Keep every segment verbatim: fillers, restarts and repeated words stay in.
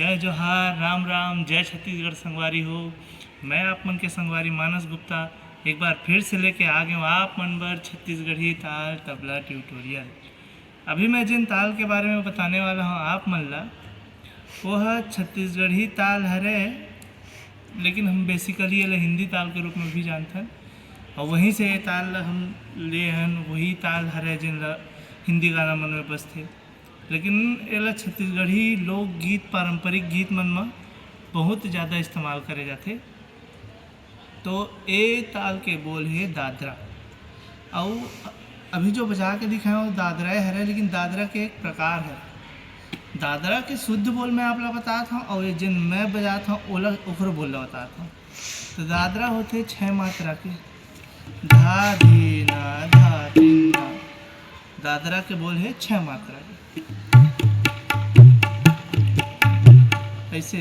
जय जोहार, राम राम, जय छत्तीसगढ़ संगवारी हो। मैं आप मन के संगवारी मानस गुप्ता एक बार फिर से लेके आ गया हूँ आप मन बर छत्तीसगढ़ी ताल तबला ट्यूटोरियल। अभी मैं जिन ताल के बारे में बताने वाला हूँ आप मन ला, वो ह छत्तीसगढ़ी ताल हरे, लेकिन हम बेसिकली एला हिंदी ताल के रूप में भी जानथन, और वहीं से ये ताल ला हम ले हन, वही ताल हरे जिन ला हिंदी गाना मन में बजथे। लेकिन एला छत्तीसगढ़ी लोकगीत, पारंपरिक गीत मन म बहुत ज़्यादा इस्तेमाल करे जाथे। तो ए ताल के बोल हे दादरा, अउ अभी जो बजा के दिखाए वो दादरा हरे, लेकिन दादरा के एक प्रकार हरे। दादरा के शुद्ध बोल मैं आप ला बतात हूँ, और ये जिन मैं बजात हूँ ओला ओकरो बोल ला बतात हूँ। तो दादरा होथे छह मात्रा के, धा धी ना धा तीन ना। दादरा के बोल हे छह मात्रा के, ऐसे।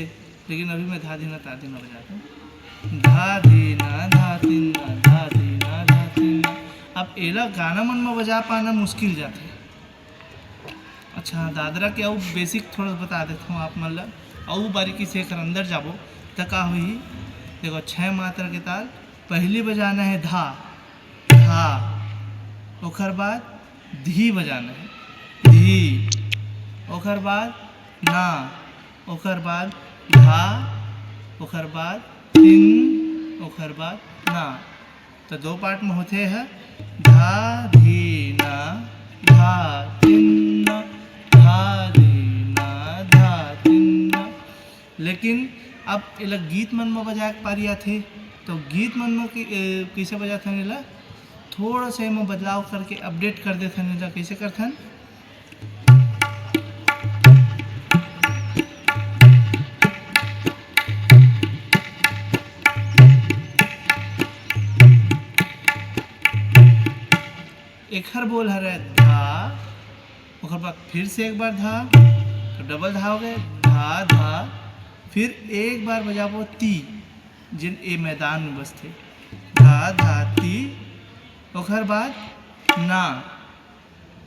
लेकिन अभी मैं धा धी ना ता धी ना बजाता हूँ। धा धी ना धा तीन ना, धा धी ना धा तीन ना। अब एला गाना मन में बजा पाना मुश्किल जाथे। अच्छा, दादरा के अउ बेसिक थोड़ा बता देता हूँ आप मन ला, अउ बारीकी से एकर अंदर जाबो त का होही। देखो, छह मात्रा के ताल, पहली बजाना है धा, धा, ओकर बाद धी बजाना है, धी, ओकर बाद ना, ओकर बाद धा, ओकर बाद तीन, ओकर बाद ना। तो दो पार्ट में होथे है, धा धी ना, धा तीन ना, धा धी ना, धा तीन ना। लेकिन अब एला गीत मन में बजाए के पारी आथे, तो गीत मन में कि-, ए, कइसे बजाथन एला, थोड़ा सा एमा बदलाव करके अपडेट कर देथन एला। कइसे करथन? एखर बोल हरे धा, ओकर बाद फिर से एक बार धा, तो डबल धा हो गए, धा धा। फिर एक बार बजाबो ती, जिन ए मैदान में बजथे, धा धा ती। ओकर बाद ना,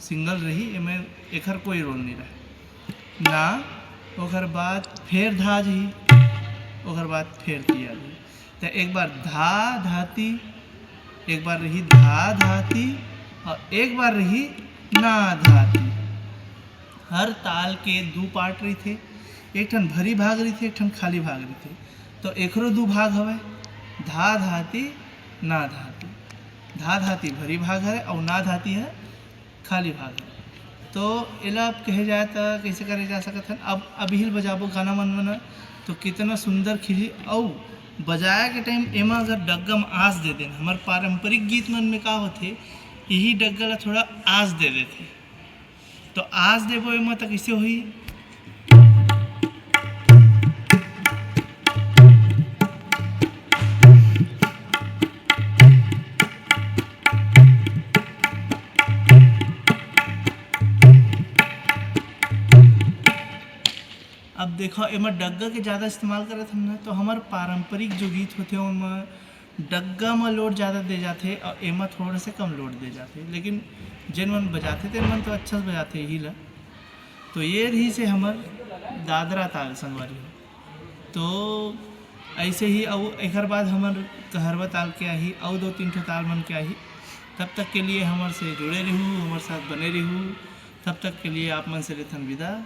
सिंगल रही, एमे एखर कोई रोल नहीं रहे ना। ओकर बाद फेर धा जही, ओकर बाद फेर ती आ जही। तो एक बार धा धाती, एक बार रही धा धाती, और एक बार रही ना धाती। हर ताल के दू पार्ट रहिथे, एक ठन भरी भाग रहिथे, एक ठन खाली भाग रहिथे। तो एकरो दू भाग हवय, धा धाती, ना धाती। धा धाती भरी भाग हरे अउ ना धाती ह खाली भाग हरे। तो एला अब कहे जाए त कइसे करे जा सकत हन? अब अभी ल बजाबो गाना मन म न, तो कितना सुंदर खिली। अउ बजाए के टाइम एमा अगर डग्गा म आस दे देन, हमर पारंपरिक गीत मन में का होथे, यही डग्गा ला थोड़ा आस दे देथे। तो आस देबो एमा, त कइसे होही? अब देखो, एमा डग्गा के ज़्यादा इस्तेमाल करत हन ना, तो हमर पारंपरिक जो गीत होथे, ओमा डग्गा म लोड ज़्यादा दे जाथे और एमा थोड़ा से कम लोड दे जाथे, लेकिन जेन मन बजाथे तेन मन तो अच्छा से बजाथे यही ला। तो ये रही से हमर दादरा ताल संगवारी हो। तो ऐसे ही अउ एकर बाद हमर कहरवा ताल के आही, अउ दो तीन ठो ताल मन के आही। तब तक के लिए हमर से जुड़े रहू, हमर साथ बने रहू। तब तक के लिए आप मन से लेथन विदा।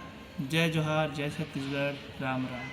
जय जोहार, जय छत्तीसगढ़, राम राम।